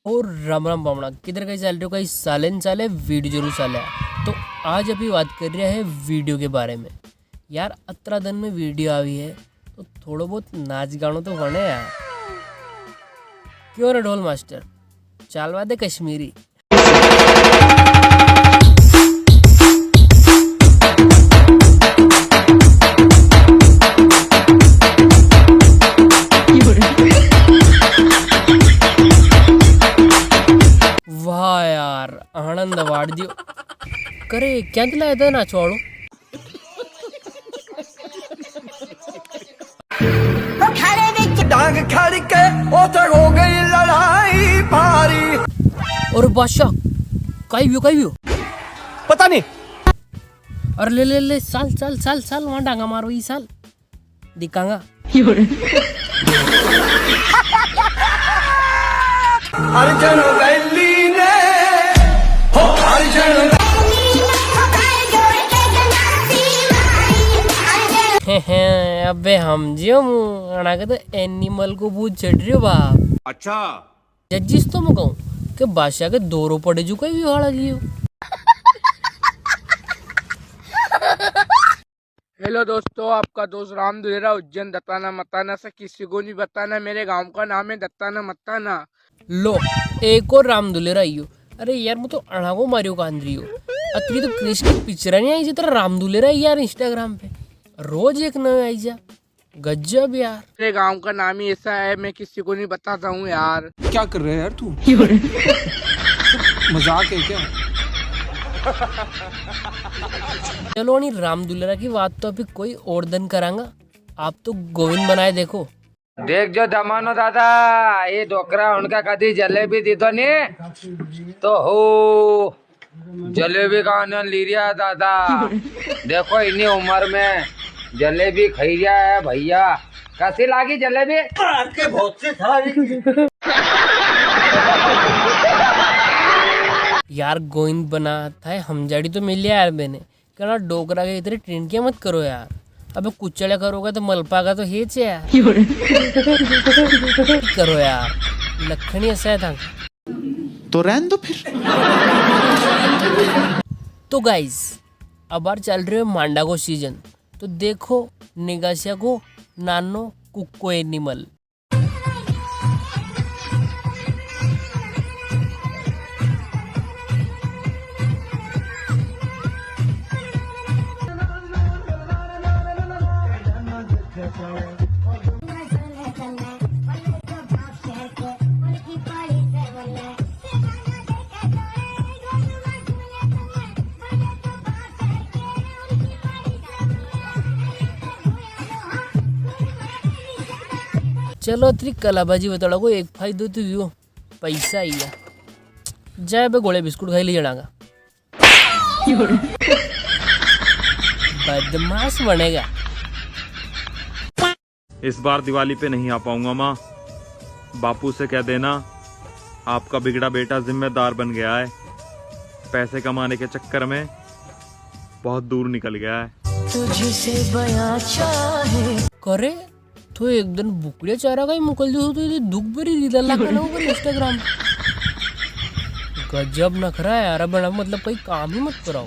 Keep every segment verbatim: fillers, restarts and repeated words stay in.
और राम राम पामणा, किधर कई चाल रहे हो? कई साले न चाले, वीडियो जरूर चाले। तो आज अभी बात कर रहा है वीडियो के बारे में। यार, अतरा दिन में वीडियो आई है, तो थोड़ो बहुत नाच गाणो तो बने यार। क्यों रे ढोल मास्टर, चालवा दे कश्मीरी। वाह यार, आनंद अवार्ड दियो। करे, क्या दिलाया था नाचवाड़ो? वो खड़े विच डांग खड़ के ओथे हो गई लड़ाई भारी। और बादशाह, काई व्यो, काई व्यो? पता नहीं। अरे ले, ले, ले, साल, साल, साल, साल, वहाँ डांगा मारो, ई साल। दिखांगा। अर्जन वैली ने, हो अर्जन। अबे हम जियो मु, अणा के तो एनिमल को भूत चढ़ रह्यो बाप। अच्छा। जजिस तो मु कहूँ कि बादशाह के दौरो पड़े जो कोई भी वाला लियो। हेलो दोस्तों, आपका दोस्त राम दुलेरा, उज्जैन दत्ताना मत्ताना से किसी को नहीं बताना। मेरे गांव का नाम है दत्ताना मत्ताना। लो, एक और राम दुलेरा आइयो। अरे यार, मु तो अणा को मारियो कांदरियो। अतरी तो क्रिश की पिक्चर नहीं आई जितना राम दुलेरा आई यार Instagram पे। रोज एक नया आई जा। गजब यार। मेरे गांव का नाम ही ऐसा है, मैं किसी को नहीं बताता हूँ यार। क्या कर रहे है यार तू? मजाक है क्या? चलो, नी राम दुलेरा की बात तो अभी कोई और दिन करांगा, आप तो गोविंद बनाए देखो। देख जो दमानो दादा, ये डोकरा उनका कदी जलेबी दी दो नी, तो हो जलेबी का आनंद ली रिया है दादा। देखो इन्नी उम्र में जलेबी खाई रिया है भैया। कसी लागी जलेबी? आपके बहुत से सारी। यार गोविंद बना था, हमजाड़ी तो मिल लिया यार मैंने। कणा डोकरा के इतरी टिणकिया मत करो यार। अबे कुचड़ा करोगा तो मलपा का तो हेच है यार। करो यार, लखणी ऐसा है था। तो रहन दो फिर। तो गाइस, अबार चल रहे हो मांडा को सीजन, तो देखो निगासिया को नानो कुक्को एनिमल। चलो, अतरी कलाबाजी बताड़ा को एक फायदो तो व्यो, पैसा आई गया। जाए बे गोले बिस्कुट खाई ले जणागा। बदमाश बनेगा। इस बार दिवाली पे नहीं आ पाऊंगा माँ। बापू से कह देना, आपका बिगड़ा बेटा जिम्मेदार बन गया है। पैसे कमाने के चक्कर में बहुत दूर निकल गया है। तुझसे बया चाहे। करे, तो एक दिन बुकड़िया चारा का ही मोकल दो, तो ये दुख भरी रीला लाखा ना ऊपर Instagram। गजब नखरा है यार, बड़ा मतलब कोई काम ही मत कराओ।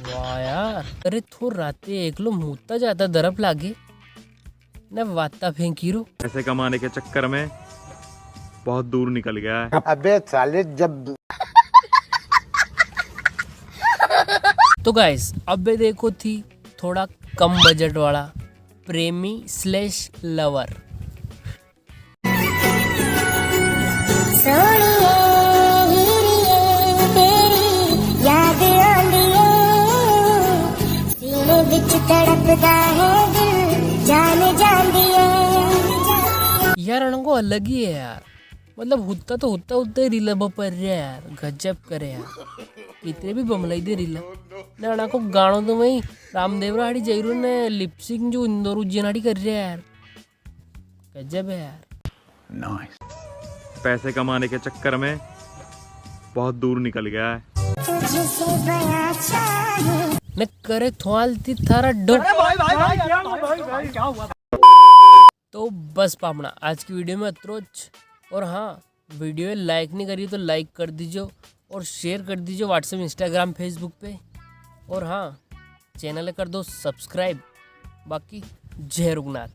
वाह यार, अरे थो राते एकलो मूता जाता दरप लागे, न वाता फेंकी रो। पैसे कमाने के चक्कर में बहुत दूर निकल गया है। अबे साले, जब तो गाइस, अबे देखो थी थोड़ा कम बजट वाला प्रेमी स्लैश लवर। सोनिए, हीरिए, तेरी याद आंदी है, सीने विच तड़पदा है दिल, जान जांदी है। यार, अणको अलग ही है यार, मतलब हुत्ता तो हुत्ता हुत्ता ही रीला पर रहा है यार, गजब करे यार, इतने भी बमलाई दे रीला। ना, अणको गाणो तो वही रामदेव राड़ी जैरू ने लिपसिंग जो इंदौर उज्जैन आड़ी कर रहा है यार। गजब है यार। नाइस। पैसे कमाने के चक्कर में बहुत दूर निकल गया है। न करे थ्वाल थी थारा डो। अरे भाई, भाई, भाई, क्या हुआ भाई, भाई, क्या हुआ? तो बस पामणा, आज की वीडियो में अतरोच। और हाँ, वीडियो like नहीं करी तो like कर दीजो और share कर दीजो WhatsApp, Instagram, Facebook पे। और हाँ, channel कर दो subscribe। बाकी जय रुगनाथ।